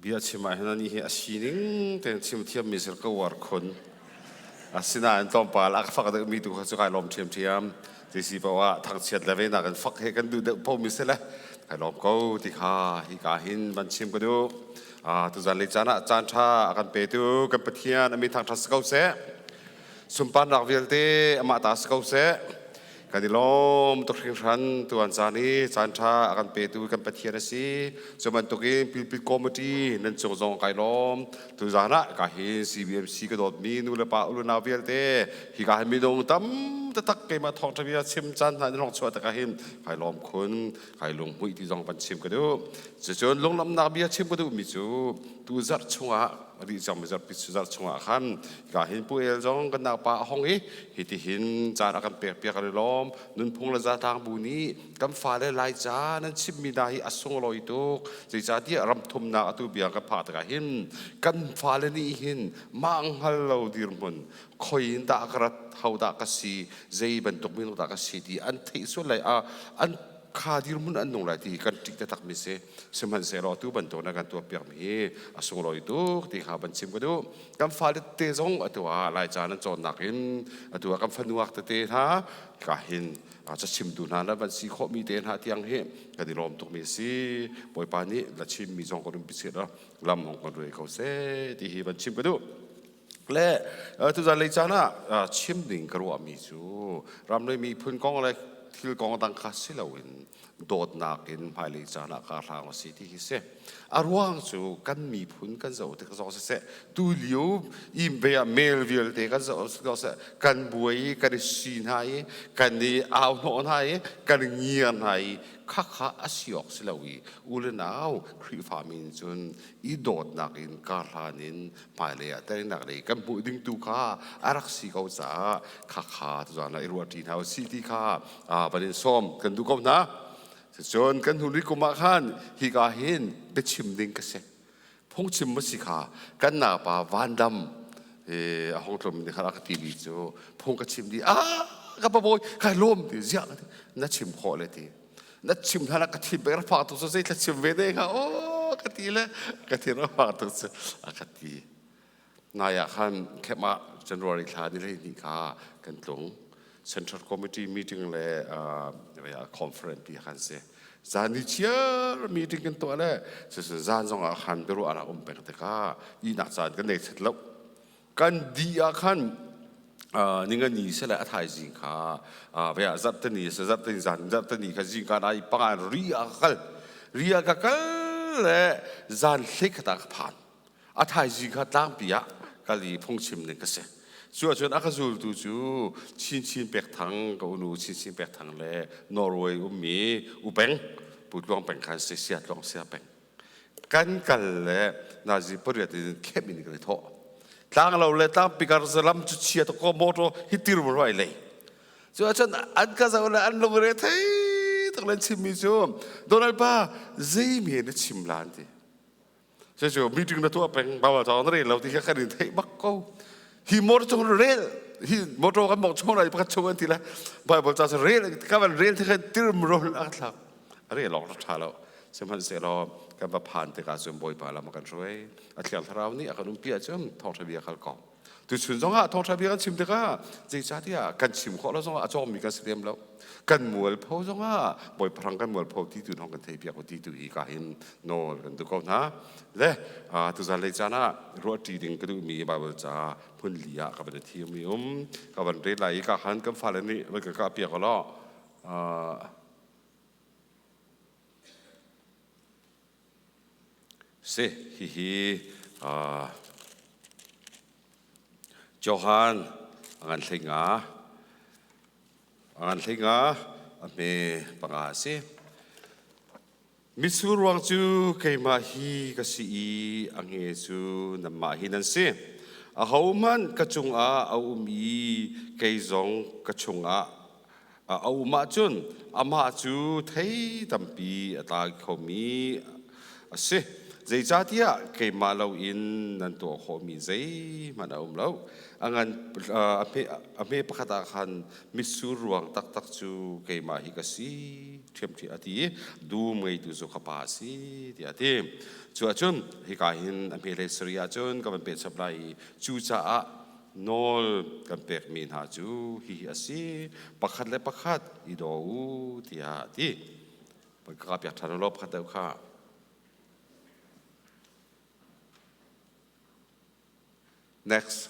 Bia chim ah hin anih hi a sining tein chim thiammi si ka uar khun. Asinain tlawmpal a ka fak deuhmi tu kha cu kai lawm ṭhiamṭhiam. Zeisi paoh ah thangchiat le venak in fak he kan duh deuh pomi si le kai lawm ko ti kha hika hin van chim ka duh. Tuzan lei caan ah caan ṭha a kan petu kan Pathian a min thangṭhat si ko seh. Sunparnak vialte amah ta si ko seh. Kan i lawm tuk hringhran tuan caan i caan ṭha a kan petu kan Pathian a si. Cu bantukin Pilpil Committee nan cung zong kai lawm. Tuzaan ah ka hi CBMC ka dawtmi nu le pa ulu nau vialte hika hin minung tam taktak keimah thawngṭha bia chim caan hna in hong chuah tikah hin kai lawm khun, kai lunghmuih ti zong van chim ka duh. Cucun lunglamnak bia chim ka duhmi cu tu zarh chungah rih cangmi zarhpi zarh chungah khan hika hin Pu El zong kan naupa a hong i hitihin caan a kan pekpiak kan i lawm. Nunphung le zatlang bu nih kan fale Laica nan chimmi hna hi a sunglawi tuk. Zeicahtiah ram thumnak atu bia kan phak tikah hin kan fale nih hin mah hngal lo dirhmun khoi in dah ka rat, ho dah ka si, zei bantuk minung dah ka si ti an theih sual lai ah an kha dirhmun an nung lai ti kan ṭih taktak mi si. Sihmanhsehlaw tu bantuk na kan tuahpiakmi hi a sunglawi tuk ti kha van chim ka duh. Kan fale tete zong atu ah Laica nan cawnnak in atu ah kan fanuak tete hna ka hin cachimtu hna le van si khawhmi te hna tiang hi kan i lawm tukmi a si. Bawipa nih la chimmi zong kan um pi lam hong kan rui ko seh ti hi van chim ka duh. Le tuzan lei caan ah chim ding ka ruahmi cu ramlei miphun kong le thil kong dang kha si loin dawtnak in hmailei caan ah kaa hlang a si ti hi si. A ruang cu kan miphun kan zoh tik zong siseh tulio imve ah mail vialte kan zoh siseh kan buai i kan i si hna i kan i au hnawh hna i kan ngiar hna i khakha a si awk si lo i u le nau Khrihfa mi in cun i dawtnak in karhlan in hmailei ah teinak lei kan hmuh ding tu kha a rak si ko caah khakha tuzaan ah i ruah ṭi hna usih ti kha van in sawm kan duh ko hna. Cun kan hnulei kum ah khan hika hin biachim ding ka si. Phungchim ma si kha kan napa Van Dam a hong tlum ni kha a ka timi cu phung ka chim di ah ka pa bawi kai lawm ti ziah na chim khawh le ti na chim hlan ah ka thi bek fak tuk cu zei thla chim ve ne kha o ka ti le ka thin a fak tuk cu a ka ti nai ah khan khem ah January thla ni hleihnih kha kan tlung Central Committee meeting le conference pi khan si zan ni chiar meeting kan tuah le zan zong ah khan biaruahnak um peng tikah ihnak caan kan nei set lo kan dih ah khan ningani sele a thaizing kha ve ah zarhteni se zarhteni zan zarhteni kha zingka ai pangan ri ah ka kal ri ah ka kal le zan hlei khat ah ka phan a thaizing kha tlangpi ah kal i phungchim ning ka si cu ahcun a ka zultu cu Chinchin Pekthang ka unu Chinchin Pekthang le Norway ummi Upeng Pu Tluang Peng khan si Sia Tluang Sia Peng kan kal le nazi pariat in khem in kan i thawh tlanglo le tlangpi kar lam cu chia to ko motor hi tir mo roi lei cu ahcun an ka zoh le an lungre thei tak len chimmi cu Donald pa zei me na chim lan ti cu meeting na tuah peng bawal thawng na rel lo ti kha kan in theih bak ko hi motor chung rel hi motor kan mong chung lai pakhat chung an ti le bible ca rel ka van rel the khan tir mro a thlak rel lawng tha lo sihmanhsehlaw kan va phan tikah cun Bawipa lam a kan hruai a thiang thlarau nih a kan umpi ahcun thawngṭha bia kal ko tuchun zongah thawngṭha bia kan chim tikah zeicahtiah kan chim khawh lo zongah a cawngmi kan si lem lo kan mualpho zongah Bawipa hrang kan mualpho ti tu hong kan thei piak ti tu hi ka hin nawl kan duh ko hna le tuzan lei caan ah ruahṭi ding ka duhmi Bible ca phun li ah ka van i thim i um ka van rel lai i ka khan kan fale nih van kan kah piak law Si, hihi Johan a ngan hleinga a ngan hleinga a hme panga a si. Mitsur ruang cu keimah hi ka si i a nge cu nanmah hi nan si. Ahohmanh ka cungah a um i kei zong ka chungah a um ahcun amah cu thei tampi a tlai khomi a si. Zeicahtiah keimah loin nan tuah khawhmi zeihmanh a um lo. A ngan a hme pakhat ah khan mitsur ruang taktak cu keimah hi ka si ṭhiamṭhiam a ti i dum ngeitu cu ka pa a si tiah a ti. Cu ahcun hika hin a hme sarih ahcun ka van peh chap lai i cucaah nawl kan pekmi hna cu hihi a si pakhat le pakhat i daw u tiah a ti. Ka ka piak ṭhan law pakhat deuh kha. Next.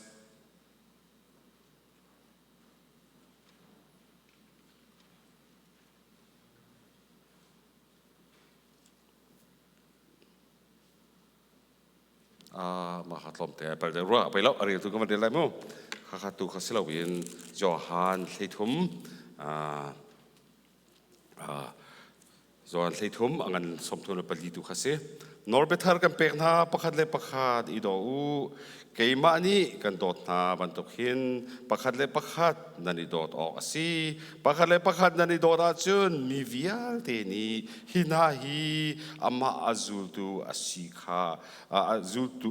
Mah kha tlawmte ai pal deuh rua. Pei lo, a reltu ka van rel lai mu. Khakha tu kha si loin Johan 13 Johan 13 a ngan 34 tu kha si. Nawlbiathar kan pek hna pakhat le pakhat i daw u. Keimah nih kan dawt hna bantuk hin pakhat le pakhat nan i dawt awk a si. Pakhat le pakhat nan i dawt ahcun mi vialte nih hi hna hi amah a zultu a si kha a zultu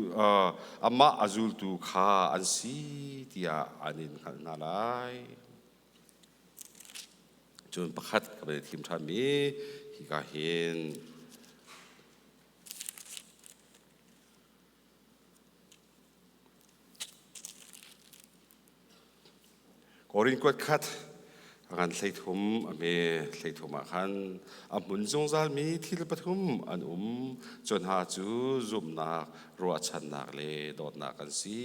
amah a zultu kha an si tiah an in hngalh hna lai. Cun pakhat ka van i thim ṭhanmi hika hin Korin kuat khat a ngan 13 a hme 13 ah khan a hmun zungzalmi thil pathum an um. Cu hna cu zumhnak, ruahchannak le dawtnak an si.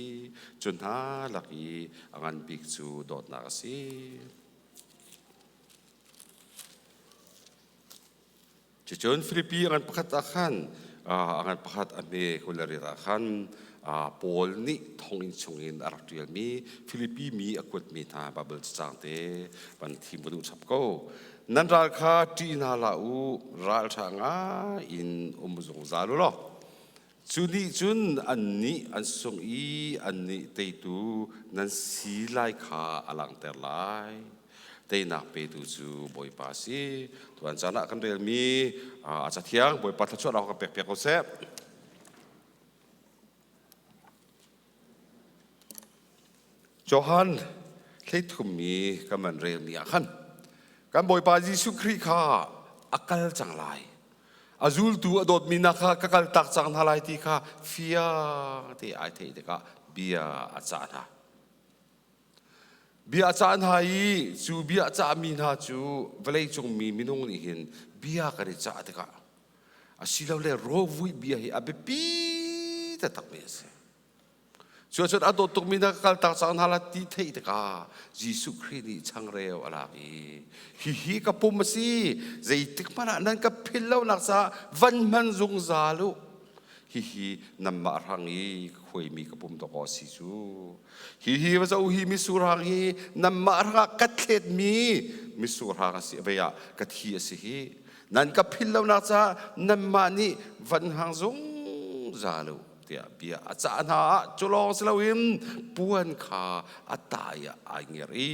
Cu hna lak i a ngan bik cu dawtnak a si. Cucun Filipi a ngan pakhat ah khan a ngan pakhat a hme 28 ah khan Paul nih thonginn chungin a rak ṭialmi Filipi mi a kuatmi hna Baibal cacang te van thim ka duh chap ko. Nan ral kha ṭih hna hlah u, ralṭha ngai in um zungzal u law Cu nih cun annih an sungh i annih teitu nan si lai kha a langhter lai. Teinak petu cu Bawipa a si. Tuan caan ah kan relmi a cathiang Bawipa thluachuahnak kan pekpiak ko seh. Johan 13 mi kan van relmi ah khan kan Bawipa Jesuh Khrih kha a kal cang lai. A zultu a dawtmi hna kha ka kal tak cang hna lai ti kha fiang te ai theih tikah bia a cah hna. Bia a cah hna i cu bia a cahmi hna cu vawleicung mi minung nih hin bia kan i cah tikah asilole rawvuih bia hi a biapi taktakmi a si. Cuacun a dawt tukmi na ka kaltak cang hna la ti theih tikah Jesuh Khrih nih changreu a lak i hihi ka pum a si zeitik hmanh ah nan ka philh lonak caah van hman zungzal u hihi nanmah hrang i ka khuaimi ka pum dawkaw a si cu hihi va zoh hi mitsur hang hi nanmah hrangah ka thletmi mitsur hang a si vei ah ka thi a si hi nan ka philh lonak caah nanmah nih van hang zungzal u tiah bia a cah hna ah cu lawng si loin puan kha a tai ah ai ngerh i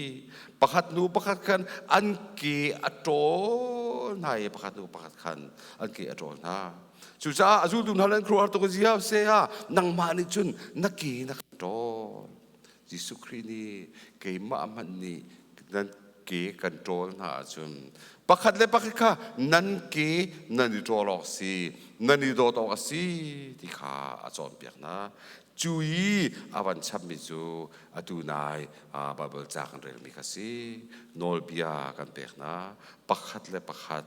pakhat hnu pakhat khan an ke a ṭawl hna i pakhat hnu pakhat khan an ke a ṭawl hna. Cucaah a zultu hna le an khuaruahhar tuk i ziah seh ah nangmah nih cun na ke na kan ṭawl. Jesuh Khrih nih keimah hmanh nih nan ke kan ṭawl hna ahcun pakhat le pakhat kha nan ke nan i ṭawl awk si, nan i dawt awk a si ti kha a cawnpiak hna. Cu i a van chapmi cu atu nai Baibal ca kan relmi kha si. Nawlbia kan pek hna. Pakhat le pakhat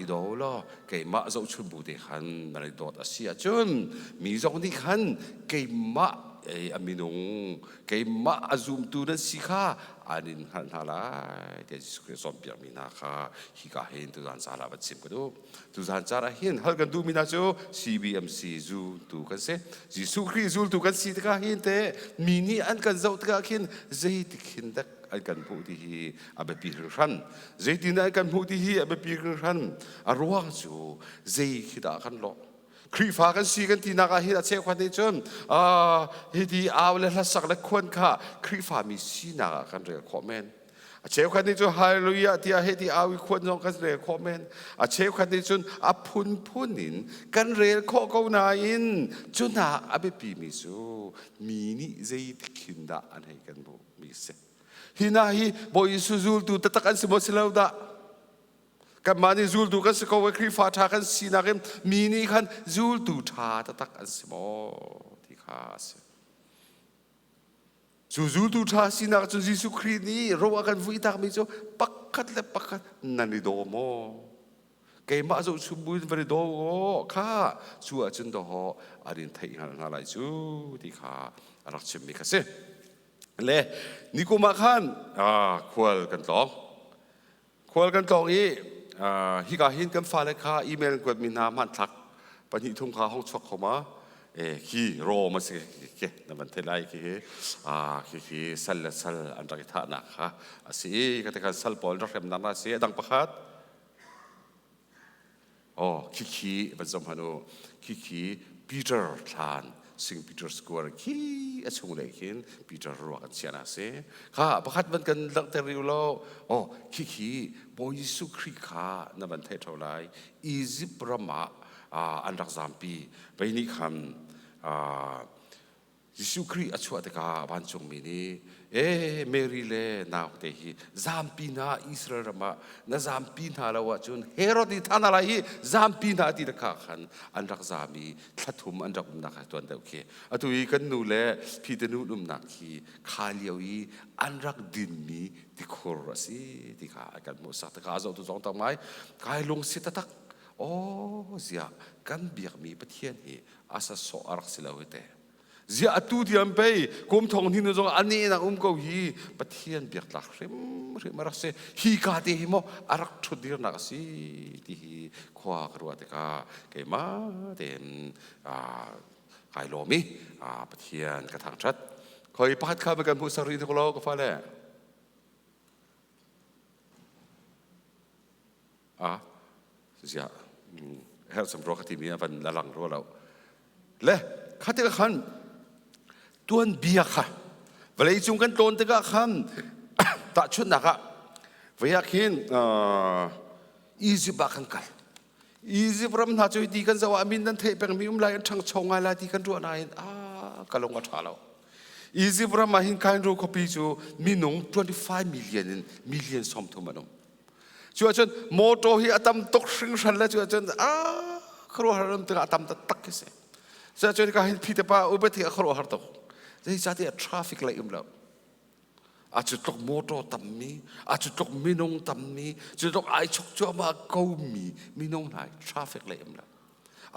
i daw law keimah zohchun bu te khan nan i dawt a si ahcun mi zong nih khan keimah a minung keimah a zumtu nan si kha an in hngalh hna lai tiah Jesuh Khrih cawnpiakmi hna kha hika hin tuzan caan ah van chim ka duh. Tuzan caan ah hin hal kan duhmi hna cu CBMC zultu kan si. Jesuh Khrih zultu kan si tikah hin te mi nih an kan zoh tikah khin zeitik hin dek an kan hmuh ti hi a biapi hringhran. Zeitin an kan hmuh ti hi a biapi hringhran. A ruang cu zei khi dah kan lawh? Khrihfa kan si kan tinak ah hin a cheukhat nih cun hiti au le hlasak le khuan kha Khrihfami sinak ah kan rel khawh men. A cheukhat nih cun hallelujah tiah heh ti au i khuan zong kan rel khawh men. A cheukhat nih cun a phunphun in kan rel khawh ko nain cu hna a biapimi cu mi nih zeitik hin dah an hei kan hmuhmi si. Hi hna hi Bawi Jesuh zultu taktak an si maw si lo dah? Kanmah nih zultu kan si ko i Khrihfa ṭha kan sinak in mi nih khan zultu ṭha taktak an si maw ti kha a si. Cu zultu ṭha sinak cun Jesuh Khrih nih ro a kan vuitakmi cu pakhat le pakhat nan i daw maw? Keimah zohchum buin van i daw aw kha cu ahcun dawhaw an in theih hngal hna lai cu ti kha a rak chimmi kha si. Le nikum ah khan khual kan tlawng. Khual kan tlawng i hika hin kan fale kha email an kuatmi hna hmanthlak pahnih thum kha hong chuak kho ma khi Rom a si ke na van thei lai khi khi khi sal le sal an rak i thahnak kha a si i ka te khan sal pawl rak hremnak na si a dang pakhat Oh, khikhi van zoh hmanh u. Khikhi Peter thlan, St. Peter Square khi a chung lei khin Peter ruak an chiah si. Kha pakhat van kan langhter rih u law, oh, khikhi Bawi Jesuh Khrih kha na van theih ṭheo lai. Egypt ram ah an rak zampi. Vei nih khan Jesuh Khrih a chuah tikah vancungmi nih e Mary le naute hi zampi hna Israel ram ah na zampi hna lo ahcun Herod nih thah hna lai hi zampi hna ti kha khan an rak zam i thla thum an rak umnak kha tuan deuh khi atu i kan nu le phite nu umnak khi kha lio i an rak dinmi tikhur a si ti kha kan hmuhsak tikah a zohtu zong tam ngai kai lungsi taktak aw ziah kan biakmi Pathian hi a sasawh a rak si lo hi te ziah atu tiang pei kum thong hnih nu zong a nehnak um ko hi Pathian biaktlak hrimhrim a rak si hi ka te hi maw a rak ṭhutdirnak a si ti hi khua ka ruah tikah keimah tein kai lawm i Pathian ka thangṭhat khoi pakhat kha kan hmuh sak rih tuk lo ka fale A ziah herh rua ka timi a van la lang rua lo. Le kha tikah khan tuanbia kha vawlei cung kan tlawn tikah khan tahchunhnak ah voi ah khin Egypt ah kan kal. Egypt ram hna cu ti kan zoh ah min nan theih pengmi um lai an ṭhangcho ngai lai ti kan ruah nain a ka lung a ṭha lo. Egypt ram ah hin Cairo khuapi cu minung 25 million in million 30 an um. Cu ahcun motor hi a tam tuk hringhran le cu ahcun a khuaruahhar um tikah a tam taktak khi si. Cu ahcun ka hin phite pa upat hi a khuaruahhar tuk. Zeicahtiah traffic lei um lo. A cu tluk motor tammi, a cu tluk minung tammi, cu tluk ai chok cuahmah komi minung hna traffic lei um lo.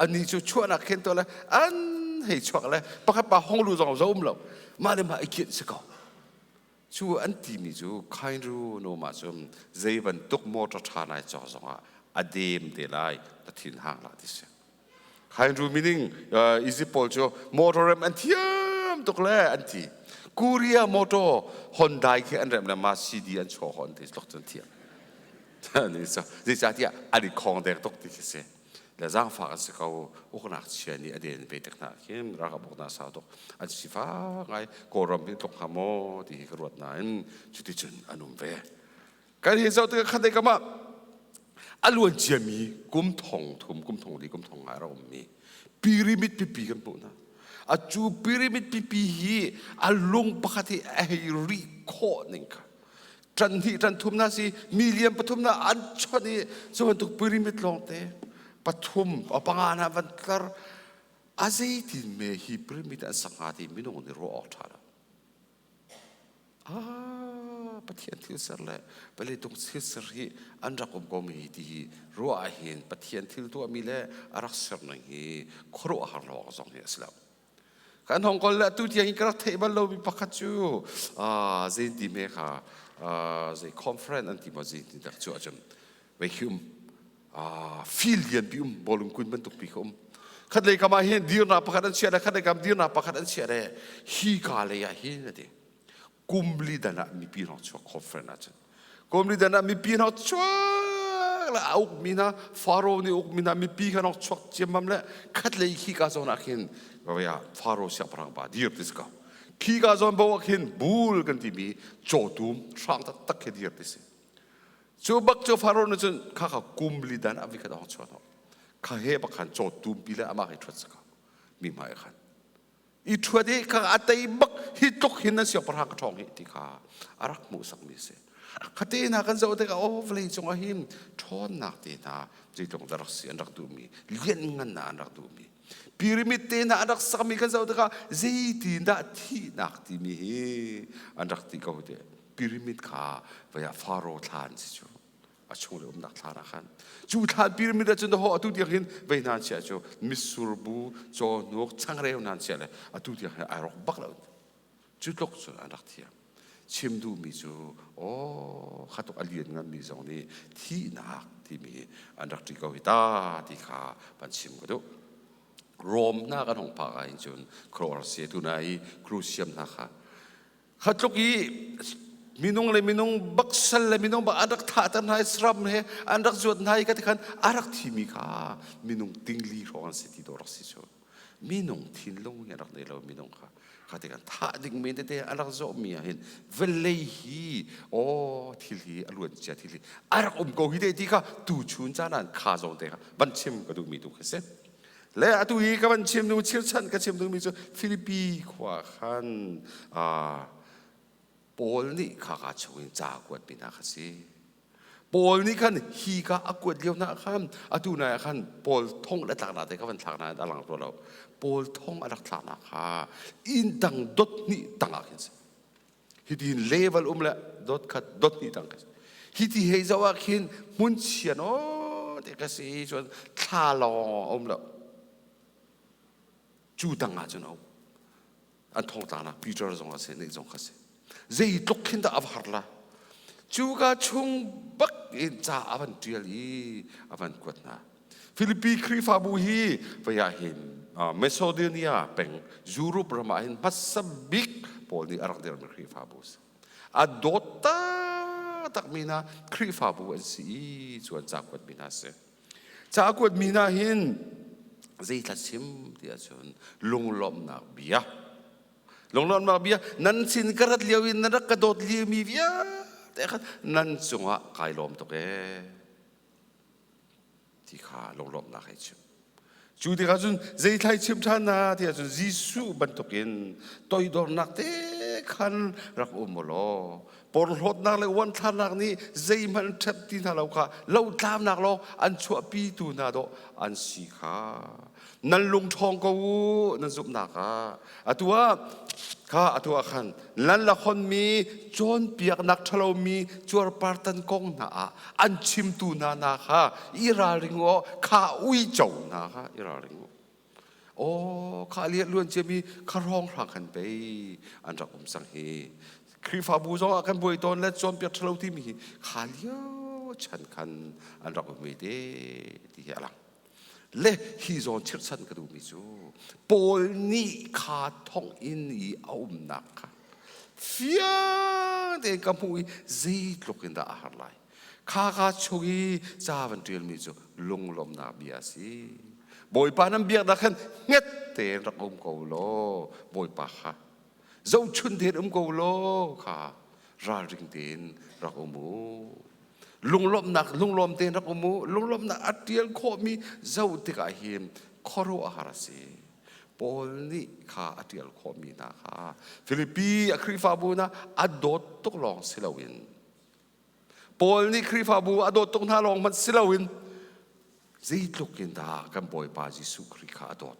Annih cu chuahnak khen to le an hei chuak le pakhat pa hong lu zong zo um lo. Mah le mah i kianh si ko. Cu an timi cu Khainru nom ahcun zei bantuk motor ṭha nai cawk zongah a dem te lai na thin hang hlah ti si. Khainru meaning Egypt pawl cu motor rem an thiam tuk le an ti. Korea motor Hyundai khi an remh le ma CD an chuah hon ti tlok cun thiam. Zeicahtiah an i khong dek tuk ti khi si. Le zaangfak an si ko uknak chia nih a den ve tik hna khin ralkap uknak sau tuk an sifak ngai Kawlram hi tluk hnga maw ti hi ka ruat nain cuticun an um ve kan hi zoh tikah khat kam ah a luan ciami kum thong thum kum thong li kum thong nga a rak ummi pyramid pipi kan hmuh hna a cu pyramid pipi hi a lung pakhat hi a hei rih khawh ning kha ṭan hnih ṭan thum na si million pathum na an chawnh i cu bantuk pyramid lawngte pathum a panga na van tlar a zeitin me hi pyramid an sak hnga ti minung nih ruah awk ṭha lo ah Pathian thil ser le vawleicung thil ser hi an rak um ko mi ti hi ruah ah hin Pathian thil tuahmi le a rak ser ning hi khuaruahhar lo awk zong hi a si lo Kan hong kol le atu tiang in ka rak theih bal lomi pakhat cu zei ti me kha zei conference an ti maw zei ti dak cu ahcun vei khi um field lianpi um bawlung kun bantuk pi kha um khat lei kam ah hin dirnak pakhat an chiah le khat lei kam dirnak pakhat an chiah le hi ka lei ah hin a ti kum li dan ah mipi hrawng chuak conference ahcun kum li dan ah mipi hrawng chuak le a ukmi hna Faro nih ukmi hna mipi kha hrawng chuak ciammam le khat lei khi ka zawn ah khin ah Faro siangpahrang pa dir ti si ko. Khi ka zawn bo ah khin bul kan timi cawtum hrang taktak khi dir ti si. Cu bak cu Faro nih cun kha kha kum li dan a vi khat a hong chuah hnawh. Kha he bak khan cawtum pi le amah he ṭhuat saka mi hmai khan. I ṭhuat i kha a tei bak hi tluk hin nan siangpahrang ka ṭhawng hi ti kha a rak hmuhsakmi a si. Khate hna kan zoh tikah aw vawlei cungah hin ṭhawnnak te hna zeitluk dah rak si an rak duhmi lianngannak an rak duhmi pyramid te hna an rak sakmi kan zoh tikah zeitin dah thihnak timi hi an rak ti ko te pyramid kha vei ah Pharaoh thlan si cu a chung le umnak thlan ah khan cu thlan pyramid ah cun ho atu tiang hin vei hna chia cu mitsur bu cawhnuk changreu hna chia le atu tiang hin ai rawk bak lo cu tluk cun an rak thiam chim duhmi cu aw kha tuk a lian nganmi zong nih thihnak timi an rak ṭih ko hi ta ti kha van chim ka duh Rom hna kan hong phak ah hin cun Croatia tu na i Colosseum hna kha kha tluk i minung le minung bak sal le minung bak an rak thahter hna i saram he an rak zuat hna i ka ti khan a rak thimi kha minung tingli hrawng an si ti dawh rak si cu minung thinlung hi an rak nei lo minung kha kha ti kan thah ding men tete an rak zawh mi ah hin vawlei hi aw thil hi a luan cia thil hi a rak um ko hi te ti kha tu chun caan ah kha zong te kha van chim ka duh mi tu kha si le atu hi ka van chim nu chirchan ka chim duhmi cu Filipi khua khan Paul nih kha ka chung in ca kuat mi hna kha si Paul nih khan hi ka a kuat lio na khan atu nai ah khan Paul thong le tlaknak te ka van thlak na a lang lo Paul thong a rak thlaknak kha inn dang dot hnih tang ah khin si hitin level um le dot khat dot hnih tang khi hi ti hei zoh ah khin hmun chia no te ka si chuan thla lawng um lo cu tang ah cun a um an thongtla Peter zong a si nih zong kha si zeitluk khin dah a va har la cu ka chung bak in ca a van ṭial i a van kuat hna Filipi Khrihfabu hi vei ah hin Macedonia peng Europe ram ah hin hmasa bik pawl nih a rak dirmi Khrihfabu a si a dawt taktakmi hna Khrihfabu an si i cu an ca kuatmi hna a si Ca a kuatmi hna hin zeithla chim ti ahcun lunglawmhnak bia lunglawmhnak bia nan sin ka rat lio in nan rak ka dawt liomi vialte khan nan cungah kai lawm tuk ee ti kha lunglawmhnak hei chim Cu tikah cun zeithlai chim ṭhan na ti ahcun Jesuh bantukin toidornak te khan rak um u law porhlawtnak le uanthlarnak nih zeihmanh ṭhep ti hna lo kha lotlamnak lawng an chuahpitu hna dawh an si kha nan lung ṭhawng ko u nan zumhnak ah atu ah kha atu ah khan nan la honmi cawnpiaknak ṭhalomi cuarpartan kong hna ah an chimtu hna hna kha i ralring u kha uico hna kha i ralring u aw kha lian luan ciami kha hrawng hrang khan pei an rak um cang hi Khrihfabu zong ah kan buai tawn le cawnpiak ṭhalo timi hi kha lio chan khan an rak um ve te ti hi a lang le hi zawn chirhchan ka duhmi cu Paul nih kha thonginn i a umnak kha fiang tein ka hmuh i zeitluk in dah a har lai kha ka chung i ca van ṭialmi cu lunglawmhnak bia a si Bawipa nan biaknak khan hnget tein rak um ko law Bawipa kha zohchun tein um ko law kha ralring tein rak um u lunglawmhnak lunglawm tein rak um u lunglawmhnak a ṭial khawhmi zoh tikah hin khuaruahhar a si Paul nih kha a ṭial khawhmi hna kha Filipi a Khrihfabu hna a dawt tuk lawng si loin Paul nih Khrihfabu a dawt tuk hna lawng hmanh si loin zeitluk in dah kan Bawipa Jesuh Khrih kha a dawt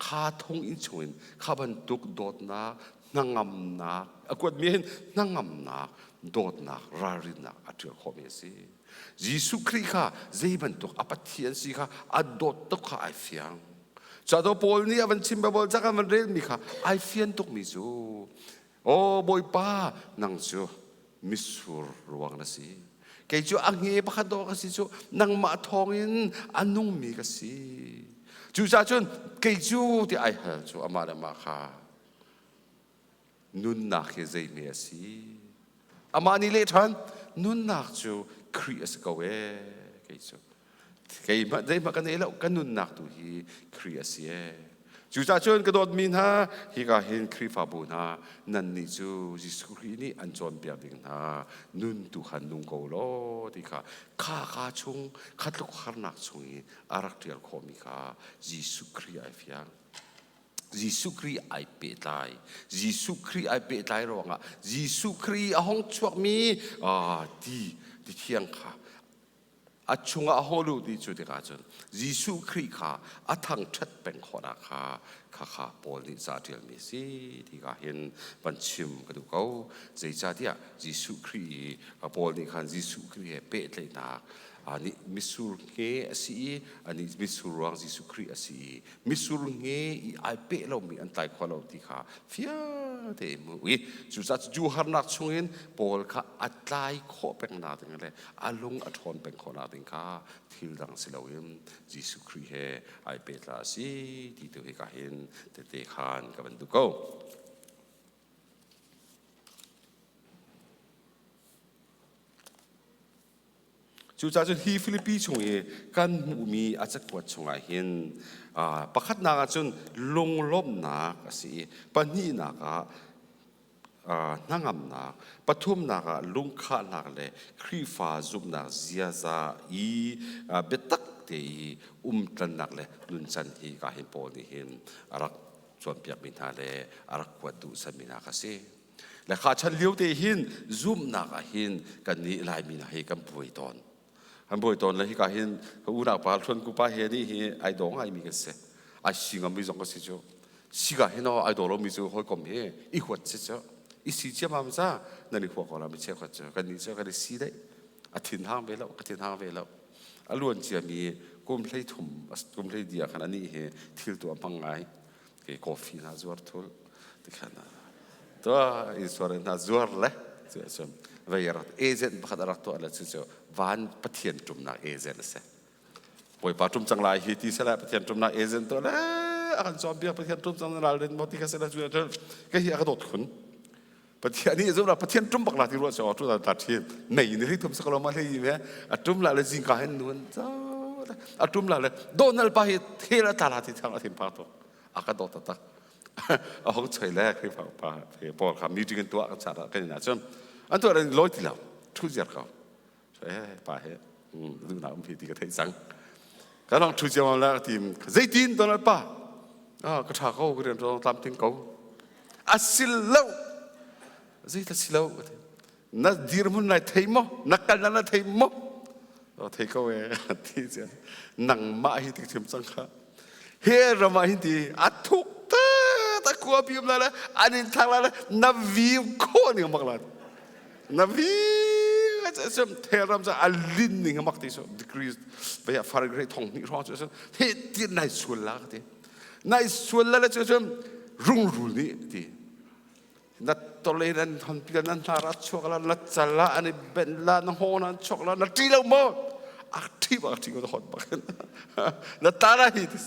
kha thong in chungin kha bantuk dawtnak hnangamnak a kuatmi hin hnangamnak dawtnak ralrinnak a ṭial khawhmi a si Jesuh Khrih kha zei bantuk a Pathian si kha a dawt tuk kha ai fiang Cado Paul nih a van chim Bible ca kan van relmi kha ai fian tukmi cu Aw Bawipa nang cu mitsur ruang na si kei cu a nge pakhat dawh ka si cu nangmah thawngin a nungmi ka si cucaah cun kei cu ti ai hal cu amah le amah kha nunnak hi zeihme a si amah nih leh ṭhan nunnak cu Khrih a si ko ee kei cu keimah zeihmah ka nei lo ka nunnak tu hi Khrih a si ee. Cucaah cun ka dawtmi hna, hika hin Khrihfabu hna, nannih cu Jesuh Khrih nih an cawnpiak ding hna nun tu khan nung ko law ti kha kha ka chung kha tluk harnak chung i a rak ṭial khawhmi kha Jesuh Khrih ai fiang. Jesuh Khrih ai pehtlai. Jesuh Khrih ai pehtlai ruangah Jesuh Khrih a hong chuakmi ti ti thiang kha a chungah a hong lut i cu tikah cun Jesuh Khrih kha a thangṭhat peng khawhnak kha khakha Paul nih ca ṭialmi a si ti ka hin van chim ka duh ko. Zeicahtiah Jesuh Khrih i Paul nih khan Jesuh Khrih he pehtlaihnak nih mitsur nge a si i anih mitsur ruang Jesuh Khrih a si i mitsur nge i ai peh lomi an tlai kho lo ti kha fiang tein hmu i cucaah cu harnak chungin Paul kha a tlai khawh pengnak ding le a lung a ṭhawn peng khawhnak ding kha thil dang si loin Jesuh Khrih he ai pehtla a si ti tu hika hin tete khan ka van duh ko. Cucaah cun hi Filipi chung i kan hmuhmi a cakuat chungah hin pakhatnak ah cun lunglawmhnak a si i pahnihnak ah hnangamnak, pathumnak ah lungkhahnak le Khrihfa zumhnak ziaza i biatak te i umtlannak le nuncan hi ka hin Paul nih hin a rak cawnpiakmi hna le a rak kuat duh sanmi hna kha si. Le kha chan lio te hin zumhnak ah hin kannih Laimi hna hi kan buai tawn. Kan buai tawn le hika hin ka unau pa Hluan Kupa he nih hi ai daw ngaimi kan si. Ai si ngammi zong ka si cu. Sika hin aw ai daw lomi cu hawikom hi i huat si cu. I si ciammam ca nan i hua ko la mi cheukhat cu. Kan nih cu kan i si dei. A thin hang ve lo, ka thin hang ve lo. A luan ciami kum 13 kum hlei dia khan anih hi thil tu a hmang ngai. Ke coffee hna zuar thul. Tikhan tua insurance hna zuar le cu cun vei rak agent pakhat a rak tuah le cu cu van pathian ṭumnak agent a si bawipa ṭum cang lai hi ti sela pathian ṭumnak agent tuah le a kan cawnpiak pathian ṭum cang ralrin maw ti kha sela cu ka hi a ka dawt khun pathian nih zumla pathian ṭum bak la ti ruah se tu ta ṭhin nei ni ri thum sakalo ma hlei me a ṭum la le zingka hin nuan a ṭum la le donal pa hi thel a tla la ti thang a thin phak tuk a ka dawt taktak a hong choi le Khrihfa upa pawl kha meeting in tuah kan cah kan in ahcun an tuah in lawi ti lo thu ziar ko eh pa he duhnak um hi ti ka theih cang kan hong thu ciam la ti zeitin Donald pa ah ka tha ko ka rian tlam ting ko a sil lo zei ta si lo na dirhmun nai thei maw na kal na thei maw thei ko e ti cian nangmah hi ti thiam cang kha he ram ah hin ti a thuk ta ta khua pi um la le an in thak la le na vi kho ning mak la na vi sem the ram cha a lin ning mak ti so degrees vaya Fahrenheit thong ni hrawng chu he ti nai sual la ka ti nai sual la le chu rungrul nih ti Na tole nan hon pia nan hnar a chuak la na cal la an i benh la na hngawng nan chuak la na ṭi lo maw a ṭhi bak a ṭhi ko hot bak na ta la hi tis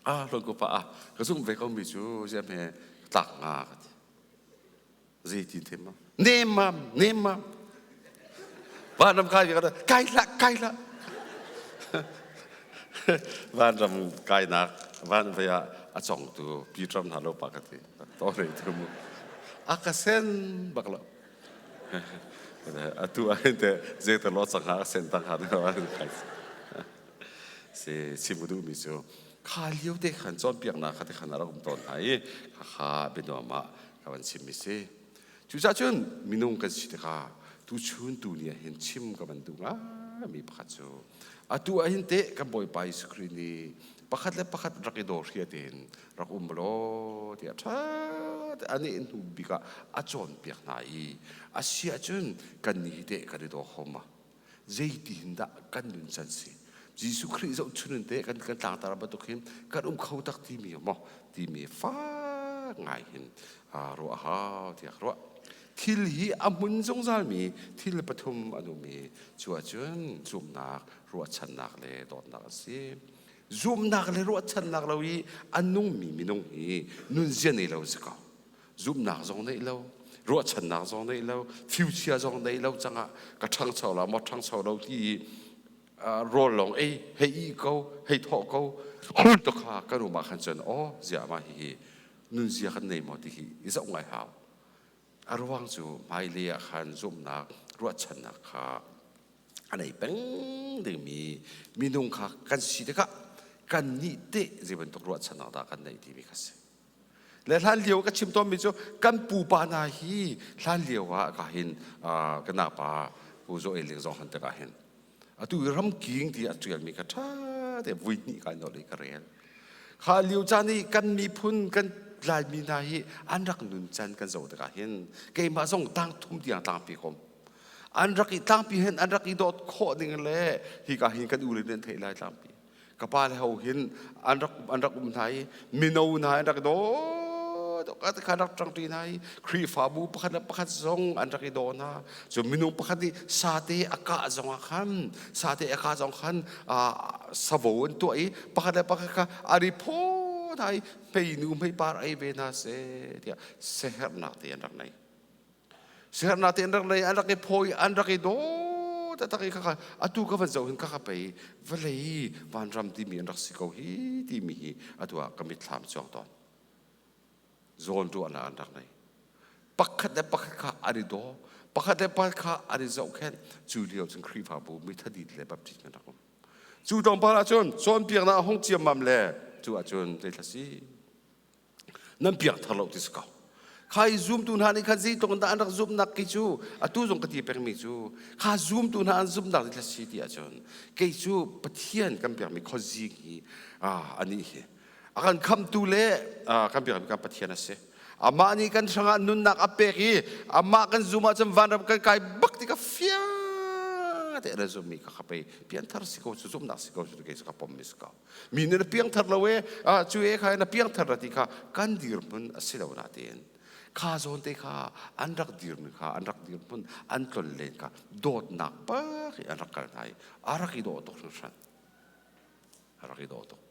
ah lon ko pa ah ka zum ve ko mi cu ziam he tlak nga ka ti zei tin them ma nem mam nem mam vanram kai ka kai la kai la vanram kainak van vei ah a congtu Peter hna lo pa ka ti to rei tu mu a ka sen bak lo atu ah hin te zei te lo chang ha ka sen tang ha kai si chim duh mi cu kha lio te khan cawnpiaknak kha te khan a rak um tawn hna i kha kha bianuam ah ka van chim mi si Cucaah cun minung kan si tikah tuchun tu ni ah hin chim ka van duh ngaimi pakhat cu atu ah hin teh kan Bawipa Jesuh Khrih nih pakhat le pakhat rak i daw hria tein rak um law tiah ṭha te a neh hnu bik ah a cawnpiak hna i a si ahcun kannih hi teh kan i daw kho ma? Zeitin dah kan nuncan si? Jesuh Khrih zohchun in teh kan kan tlangtar bantuk hin kan um kho tak timi maw timi fak ngai hin ruah a hau tiah ka ruah. Thil hi a hmun zungzalmi thil pathum an um i cu ahcun zumhnak, ruahchannak le dawtnak an si. Zumhnak le ruahchannak lo i a nungmi minung hi nunzia nei lo si ko. Zumhnak zong neih lo, ruahchannak zong neih lo, future zong neih lo cangah ka ṭhangcho la maw ṭhangcho lo ti i Rawl lawng ei, hei ih ko, hei thawh ko. To kha kan um ah khan cun aw ziah mah hihi nunzia kan nei maw ti hi i zoh ngai hau. A ruang cu hmailei ah khan zumhnak, ruahchannak kha a nei peng dingmi minung kha kan si tikah kan nih teh zei bantuk ruahchannak dah kan neih timi kha si. Le hlan lio ka chim tawnmi cu kan pupa hna hi hlan lio ah ka hin ka napa Pu Zo El Ling zong han tikah hin atu i ramking ti a ṭialmi kha ṭha te vui hnih ka nolh i ka rel. Kha lio caan i kan miphun kan Laimi hna hi an rak nun can kan zoh tikah hin keimah zong tang thum tiang tlangpi kom an rak i tlangpi hin an rak i dawt khawh ding le hika hin kan u le nih an theih lai tlangpi ka pa le ho hin an rak an rak um hna i mino hna an rak daw kha rak ṭangṭi hna i Khrihfabu pakhat le pakhat zong an rak i daw hna cu minung pakhat nih sate a kah zong ah khan sate a kah zong khan savo an tuah i pakhat le pakhat kha a ri phaw hna i hmeinu hmeipar ei ve hna seh tiah siaherhnak te an rak nei. Siaherhnak te an rak nei, an rak i phawi, an rak i daw taktak i khakha atu ka van zoh hin khakha pei vawlei vanram timi an rak si ko hi timi hi atu ah ka mitthlam cuang tawn. Zawn ruahnak an rak nei. Pakhat le pakhat kha an i daw, pakhat le pakhat kha an i zohkhenh. Cu lio cun Khrihfabu mithadit le Baptist kan rak um. Cu tlawmpal ahcun cawnpiaknak a hung ciammam le cu ahcun zeithla si nan piangthar lo ti si ko. Kha i zumtu hna nih khan zeitluk in dah an rak zumhnak ki cu atu zong ka ti pengmi cu kha zumtu hna an zumhnak zeithla si ti ahcun kei cu Pathian kan biakmi khuazing hi anih hi a kan khamtu le kan biakmi kan Pathian a si. Amah nih kan hrangah nunnak a pek i amah kan zum ahcun vanram kan kai bak ti ka fiang te na zummi kha kha pei pianthar si ko cu zumhnak si ko cu kei cu ka pommi si ko. Mi nih na piangthar lo e cu e kha na piangthar na ti kha kan dirhmun a si lo na tiin kha zawn te kha an rak dirmi kha an rak dirhmun an tlon len kha dawtnak bak i an rak kal hna i a rak i dawh tuk hringhran a rak i dawh tuk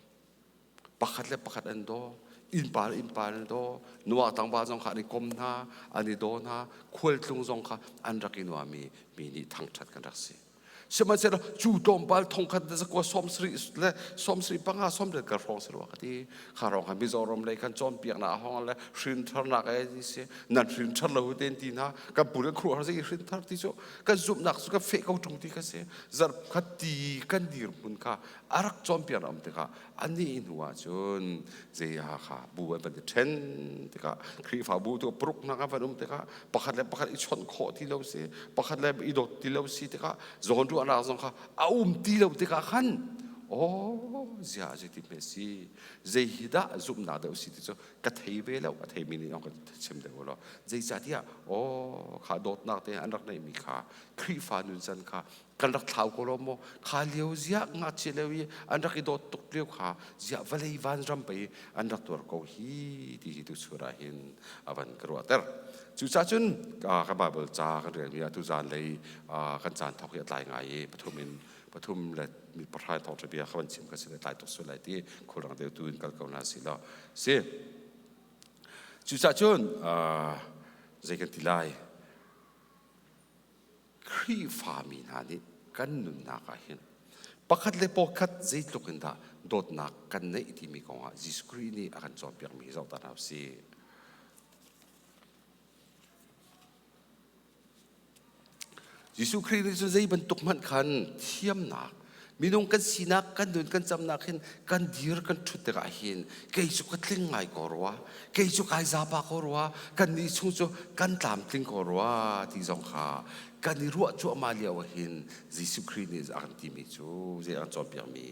pakhat le pakhat an daw innpa le innpa an daw nuak tlangval zong kha an i kom hna an i daw hna khualtlung zong kha an rak i nuami mi nih thangṭhat kan rak si sihmanhsehlaw cu tlawmpal thongkhat le zakua 70 le 75 sawmriat kal hrawng si rua ka ti kha rong khan Mizoram lei khan cawnpiaknak a hong le hrintharnak e ti si nan hrinthar lo ten ti hna kan pu le khuruahar zei hrinthar ti cu kan zumhnak cu kan feh ko ṭung ti kha si zarh khat ti kan dirhmun kha a rak cawnpiak um tikah anih hnu ahcun zei kha bu an van i ṭhen tikah Khrihfabu tu paruknak an van um tikah pakhat le pakhat i chawnh khawh ti lo si pakhat le i dawt ti lo si tikah zawn ruahnak zong kha a um ti lo tikah khan aw zia zeiti hme si zei hi dah zumhnak deuh si ti cu ka thei ve lo a theimi nih ka chim deuh lo zeicahtiah aw kha dawtnak te an rak neihmi kha Khrihfa nuncan kha kan rak thlau ko lo maw kha lio ziah ngakchia lio i an rak i dawt tuk lio kha ziah vawlei vanram pei an rak tuar ko hi ti hi tuchur ah hin a van ka ruahter cucaah cun kan Bible ca kan relmi ah tuzan lei kan caan thawk hi a tlai ngai i pathum in pathum le mi pahra thawngṭha bia kha van chim ka si le tlai tuk sual lai ti khulrang deuh tu in kal ko na si lo si cucaah cun zei kan ti lai Khrihfami hna nih kan nunnak ah hin pakhat le pakhat zeitluk in dah dawtnak kan neih timi kongah Jesuh Khrih nih a kan cawnpiakmi hi zoh ta hna usih. Jesuh Khrih nih cun zei bantuk hmanh khan thiamnak minung kan sinak kan nun kan camnak hin kan dir kan ṭhut tikah hin kei cu ka tling ngai ko rua kei cu kai zapa ko rua kan nih chung cu kan tlamtling ko rua ti zong kha kan i ruah cuahmah lio ah hin Jesuh Khrih nih a kan timi cu zei a kan cawnpiakmi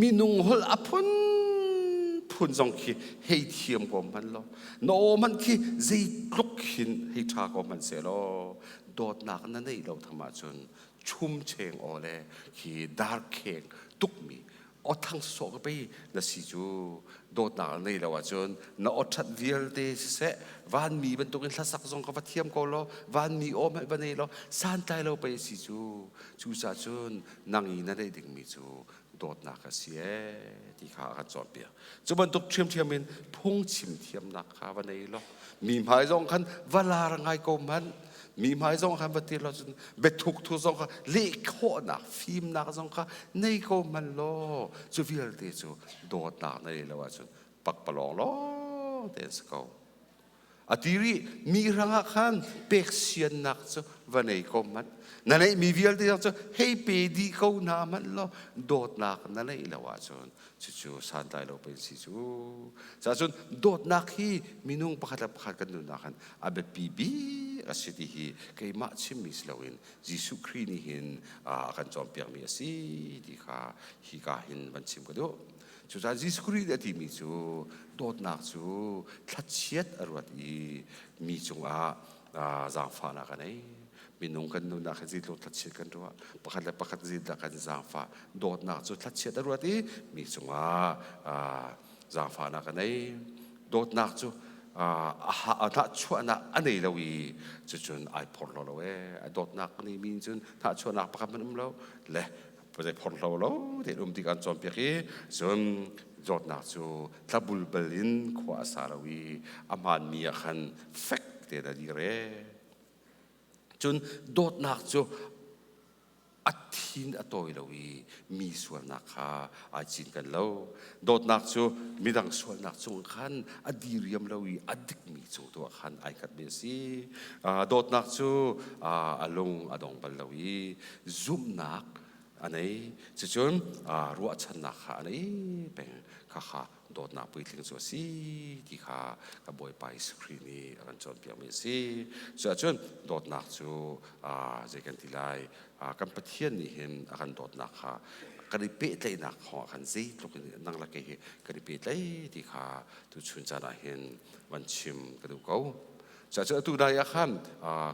minung holh a phunphun zong khi hei thiam ko hmanh law na aw hmanh khi zeitluk hin hei ṭha ko hmanh sehlaw dawtnak na neih lo tham ahcun chumcheng aw le khi darkheng tukmi aw thang sawh ka pei na si cu dawtnak na nei lo ahcun na aw ṭhat vialte siseh vanmi bantukin hlasak zong ka va thiam ko law vanmi aw hmanh va nei law santlai lo pei si cu cucaah cun nang i na neih dingmi cu dawtnak a si ee ti kha a kan cawnpiak cu bantuk ṭhiamṭhiam in phungchim thiamnak kha va nei law mi hmai zong khan va lar ngai ko hmanh. Mi hmai zong khan va tir lo cun biathuk thu zong kha leh khawhnak fimnak zong kha nei ko hmanh law cu vialte cu dawtnak na nei lo ahcun pakpalawng lawng te an si ko. A ti rih mi hrangah khan pek siannak cu va nei ko hmanh. Na neihmi vialte zong cu hei pe dih ko hna hmanh law dawtnak na neih lo ahcun cucu santlai lo pen si cu. Cacun dawtnak hi minung pakhat le pakhat kan nunnak han a biapi bik a si ti hi keimah chimmi si loin Jesuh Khrih nih hin a kan cawnpiakmi a si ti kha hika hin van chim ka duh. Cucaah Jesuh Khrih nih a timi cu dawtnak cu thlachiat a ruat i mi cungah zaangfahnak a nei. Minung kan nunnak hi zeitluk thlachiat kan ruah, pakhat le pakhat zeidah kan zaangfah. Dawtnak cu thlachiat a ruat i mi cungah zaangfahnak a nei. Dawtnak cu hnahchuahnak a nei lo i cucun ai phorhlaw lo ee. A dawtnak a neimi cun hnahchuahnak pakhat hmanh um lo le zei phorhlo lo tein um ti kan cawnpiak i cun zawtnak cu tlabulbal in khua a sa lo i a hmaanmi ah khan fek tein a dir e. Cun dawtnak cu a thin a tawi lo i mi sualnak kha ai cinken lo. Dawtnak cu midang sualnak cung khan a diriam lo i a dikmi cung tu ah khan ai hngatmi a si. Dawtnak cu a lung a dong bal lo i zumhnak a nei. Cucun ruahchannak kha a nei peng. Khakha dawtnak puitling cu a si ti kha ka Bawipa Jesuh Khrih nih a kan cawnpiakmi a si. Cuahcun dawtnak cu zei kan ti lai kan Pathian nih hin a kan dawtnak kha kan i pehtlaihnak kong ah khan zeitluk in nang le kei hi kan i pehtlaih ti kha tuchun caan ah hin van chim ka duh ko. Cuahcun atu dai ah khan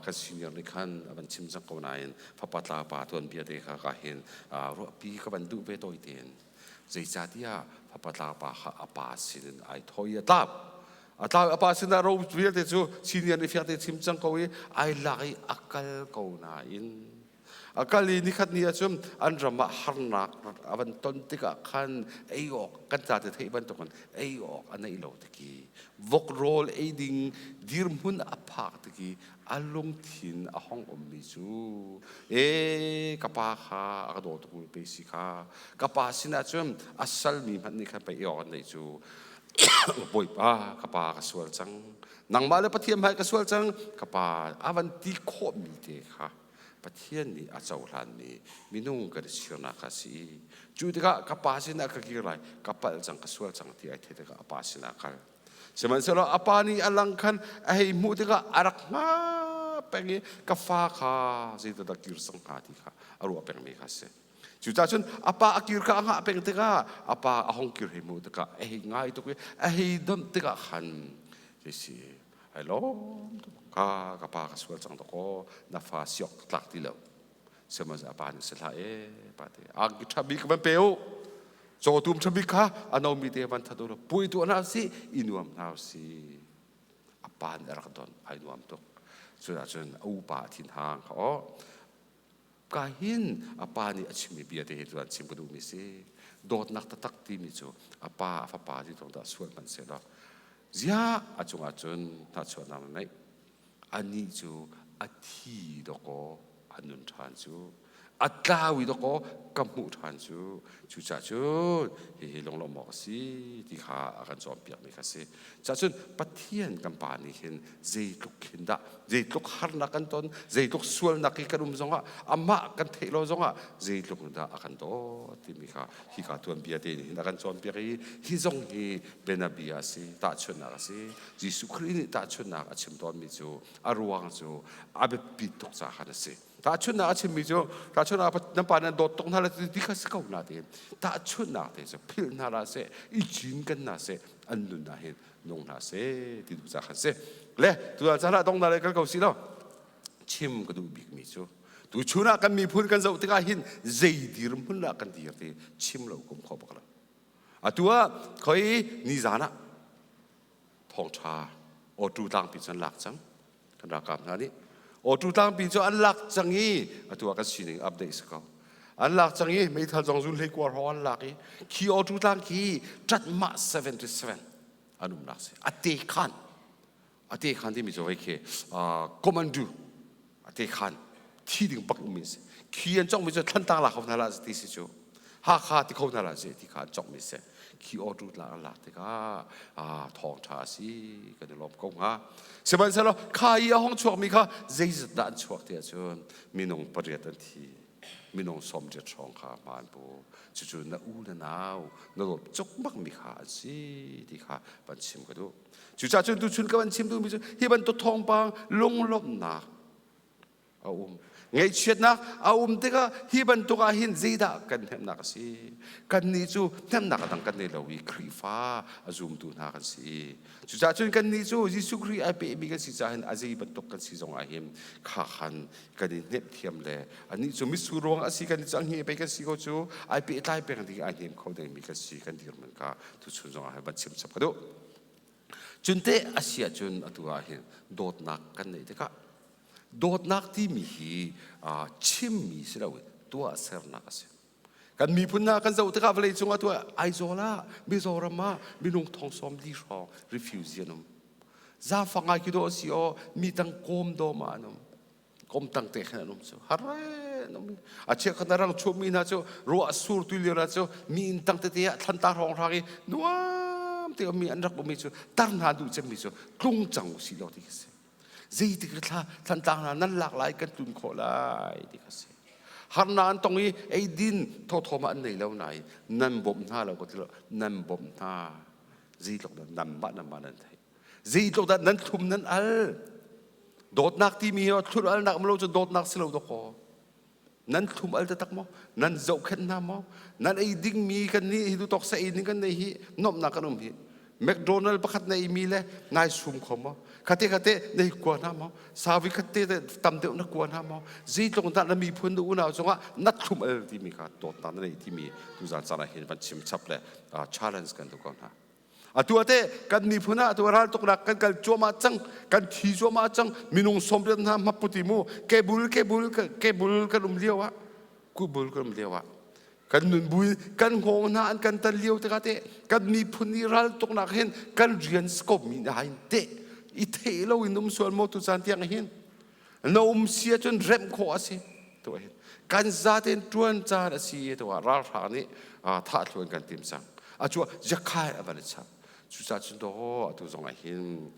kan senior nih khan a van chim cang ko nain fapa tlapa tuanbia te kha ka hin ruahpi ka van duh ve tawi tein. Zeicahtiah fapa tlapa kha a pa sinin ai thaw i a tlap. A tlau a pa sinah ro vialte cu senior nih fiang te chim cang ko i ai lak i a kal ko nain a kal i nikhat ni ahcun an ram ah harnak a van ton tikah khan ei awk kan ca te theih bantukin ei awk a neih lo tiki vok rawl ei ding dirhmun a phak tiki a lungthin a hong ummi cu e ka pa kha a ka daw tuk mi pe si kha ka pa sinah cun a salmi hmanh nih khan pei ei awk an neih cu Bawipa ka pa ka sual cang nangmah le Pathian hmai ka sual cang ka pa a van ti khawhmi te kha Pathian nih a cohlanmi minung kan i chirnak kha a si. Cu tikah ka pa sinah ka kir lai, ka palh cang, ka sual cang ti ai theih tikah a pa sinah a kal. Sihmanhsehlaw a pa nih a lang khan a hei hmuh tikah a rak hma peng i ka fa kha zeidah kir cang hnga ti kha a ruah pengmi kha a si. Cucaah cun a pa a kir kha a hngah peng tikah a pa a hong kir hei hmuh tikah a hei ngai tuk i a hei donh tikah khan si ai lawm tuk ka ka pa ka sual cang dakaw na fa siok tlak ti lo sihmanhsehlaw a pa nih si hlah e pa te angki ṭha bik van pe u cawtum ṭha bik kha a nomi te van that u law pui tuah hna usih i nuam hna usih a pa nih a rak don ai nuam tuk cuah cun a upa a thin hang kha aw Ka hin a pa nih a chimmi bia te hi cu an chim ka duhmi si. Dawtnak taktak timi cu a pa a fapa ti tlawng dah sual hmanh sehlaw ziah a cungah cun hnahchuahnak na neih. Anih cu a thi dawkaw a nun ṭhan cu a tlau i dawkaw ka hmuh ṭhan cu cucaah cun hihi lunglawmh awk a si ti kha a kan cawnpiakmi kha a si. Cacun Pathian kan Pa nih hin zeitluk khin dah zeitluk harnak kan ton zeitluk sualnak i kan um zongah amah kan theih lo zongah zeitluk dah a kan dawt timi kha hika tuanbia te nih hin a kan cawnpiak i hi zong hi bianabia a si tahchunhnak a si Jesuh Khrih nih tahchunhnak a chim tawnmi cu a ruang cu a biapit tuk caah khan a si tahchunhnak a chimmi cu tahchunhnak nan pa nan dawt tuk hna le ti kha si ko na tein tahchunhnak te cu philh hna hlah seh i cin kan hna seh an nun ah hin nung hna seh ti duh ca khan si le tu caan ah dong na le kal ko si lo chim ka duh bikmi cu tu chun ah kan miphun kan zoh tikah hin zei dirhmun lah kan dir ti chim lo kum kho bak lo atu ah khoi nizan ah thawngṭha awtu tlangpi cu an lak cang kan ralkap hna nih awtu tlangpi cu an lak cang i atu ah kan sining update si ko an lak cang i meithal zong zun hlei kuar hrawng an lak i khi awtu tlang khi ṭatmah 77 an umnak si a te khan a te khan timi cu hei khi commando. A te khan thi ding bak ummi si. Khi an congmi cu Thlantlang la kho hna lah ti si cu. Hakha ti kho hna lah si ti kha an congmi si. Khi auto la an lak tikah ah thawng ṭha a si kan i lawm ko hnga. Sihmanhsehlaw kha i a hong chuakmi kha zeizat dah an chuak ti ahcun minung pariat an thi. Minung 80 hrawng kha hma an pu. Cucu na u na nau na dawt cukmak mi kha an si ti kha van chim ka duh. Cucaah cun tuchun ka van chim duhmi cu hi bantuk thawngpang lunglawmhnak a um. Ngaihchiatnak a um tikah hi bantuk ah hin zeidah kan hnemhnak a si? Kannih cu hnemhnak a dang kan nei lo i Khrihfa a zumtu hna kan si. Cucaah cun kannih cu Jesuh Khrih ai pehmi kan si caah hin a zei bantuk kan si zong ah hin kha khan kan i hnemh thiam le anih cu mitsur ruang a si kan i cu a nge pei kan si ko cu ai pehtlai peng ding ai hnem kho dingmi kan si kan dirhmun kha tuchun zong ah hin van chim chap ka duh. Cun teh a si ahcun atu ah hin dawtnak kan neih tikah dawtnak timi hi chimmi si loin tuahsernak a si. Kan miphun hna kan zoh tikah vawlei cung ah tuah Aizawl ah Mizoram ah minung thong sawm li hrawng refugee an um. Zaangfak ngai khi dawh an si aw mi tang kawm dawm ah an um. Komtang te khan an um cu har an um. A chiakhat na rang chuahmi hna cu ruah sur tu lio cu mi inn tang tete ah thlanta hrawng hrang i nuam te mi an rak ummi cu tar hna duh cemmi cu tlung cang usih law ti khi si. Zeitik thla thlantlang hna nan lak lai kan tlun khawh lai ti kha si. Harnak an tong i eidin thawthawm ah an nei lo nain nan bawmh hna lo ka ti lo nan bawmh hna zeitluk dah nanmah nanmah nan theih. Zeitluk dah nan thlum nan al. Dawtnak timi hi thlum alnak um lo cu dawtnak si lo dawkaw. Nan thlum al taktak maw? Nan zohkhenh hna maw? Nan ei dingmi kan nih hi tawk sa ei ding kan nei hi nuamhnak kan um hi. McDonald pakhat na ei mi le nai sum kho maw? Khate khate na hi kua hna maw? Savi khatte tam deuh na kua hna maw? Zeitluk dah na miphun na unau cungah na thlum al timi kha dawtnak na nei timi tuzan caan ah hin van chim chap le challenge kan duh ko hna. Atu ate kan miphun ah atu raltuknak kan kal cuahmah cang, kan thi cuahmah cang, minung 80 hna hmapputi mu kebul kebul kebul kan um lio ah kubul kan um lio ah kan nun bui kan hngawng hna an kan tan lio tikah te kan miphun i raltuknak hin kan rian scope mi na hin te i thei lo in um sual maw tu caan tiang hin na um si ahcun remh khawh a si tu hin kan zaten ṭuan caan a si tu ah ralhrang nih thah thluan kan tim cang a cu jakhai a van i chap cucaah cun daw atu zong ah hin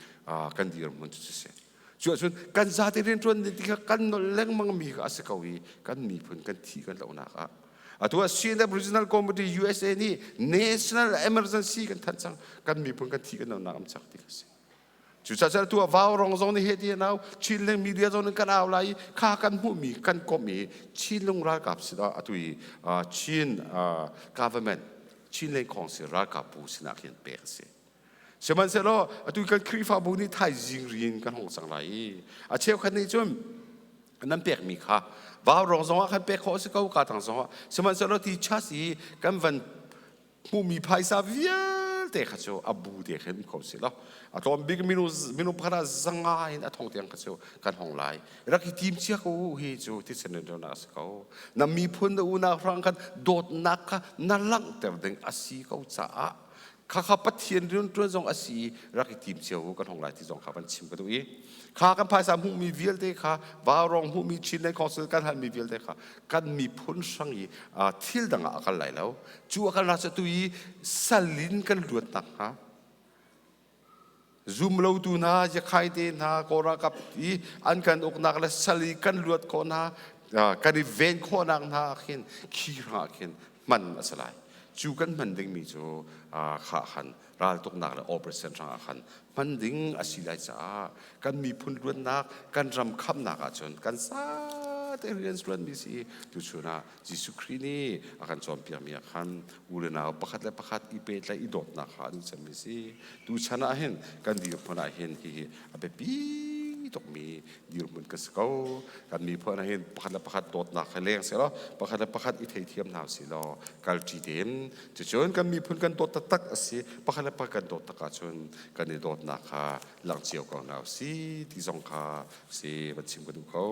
kan dirhmun cu si cu ahcun kan zate rianṭuan ding ti kha kan nolh lengmang mi kha a si ko i kan miphun kan thi kan lohnak ah atu ah CNF Regional Committee USA nih National Emergency kan thanh cang kan miphun kan thi kan lohnak am cak ti kha si Cucaah tu ah Vaurong zong nih heh ti an au, Chinland media zong nih kan au lai i kha kan hmuhmi kan komh i Chinlung ralkap sinah atu i Chin government Chinland Council ralkap bu sinah khin pek a si. Sihmanhsehlaw atu kan Khrihfabu nih thaizing rin kan hong cang lai i a cheukhat nih cun nan pekmi kha Vaurong zong ah khan pek khawh a si ko ka tang zong ah sihmanhsehlaw ti chas i kan van hmuhmi phaisa vialte kha cu a bu te khin kho si lo a tlawm bik minu minu pakhat ah zanga in a thong tiang kha cu kan hong lai rak i tim cia ko u hi cu thisen in a si ko na miphun na unau hrang khan dawtnak kha na langhter ding a si ko caah khakha Pathian rianṭuan zong a si i rak i tim cio u kan hong lai ti zong kha van chim ka duh i kha kan phaisa hmuhmi vialte kha vaurong hmuhmi Chinland Council kan halmi vialte kha kan miphun hrang i thil dang ah a kal lai lo Cu a kan tu i sal in kan luat nakhnga zumlotu hna yakhai te hna kawlralkap i an kan uknak le sal i kan luat khawh hna kan i ven khawhnak hna ah khin khi hrangah khin hman a si lai cu kan hman dingmi cu kha khan raltuknak le operation hrangah khan hman ding a si lai caah kan miphun luatnak kan ram khamnak ahcun kan zate rian ṭuanmi si tuchun ah Jesuh Khrih nih a kan cawnpiakmi ah khan u le nau pakhat le pakhat i pehtlaih i dawtnak kha a duh cemmi si. Tuchan ah hin kan dirhmun ah hin hihi a biapi tukmi dirhmun ka si ko. Kan miphun ah hin pakhat le pakhat dawtnak he leng seh law pakhat le pakhat i theithiam hna usih law kalṭi tein cucun kan miphun kan dawt taktak a si pakhat le pakhat kan dawt tak ahcun kan i dawtnak kha langh cio ko hna usih ti zong kha si van chim ka duh ko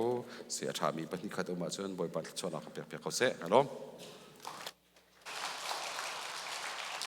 si a ṭhami pahnih khat um ahcun Bawipa thluachuahnak ka pek piak ko seh. Ka lawm.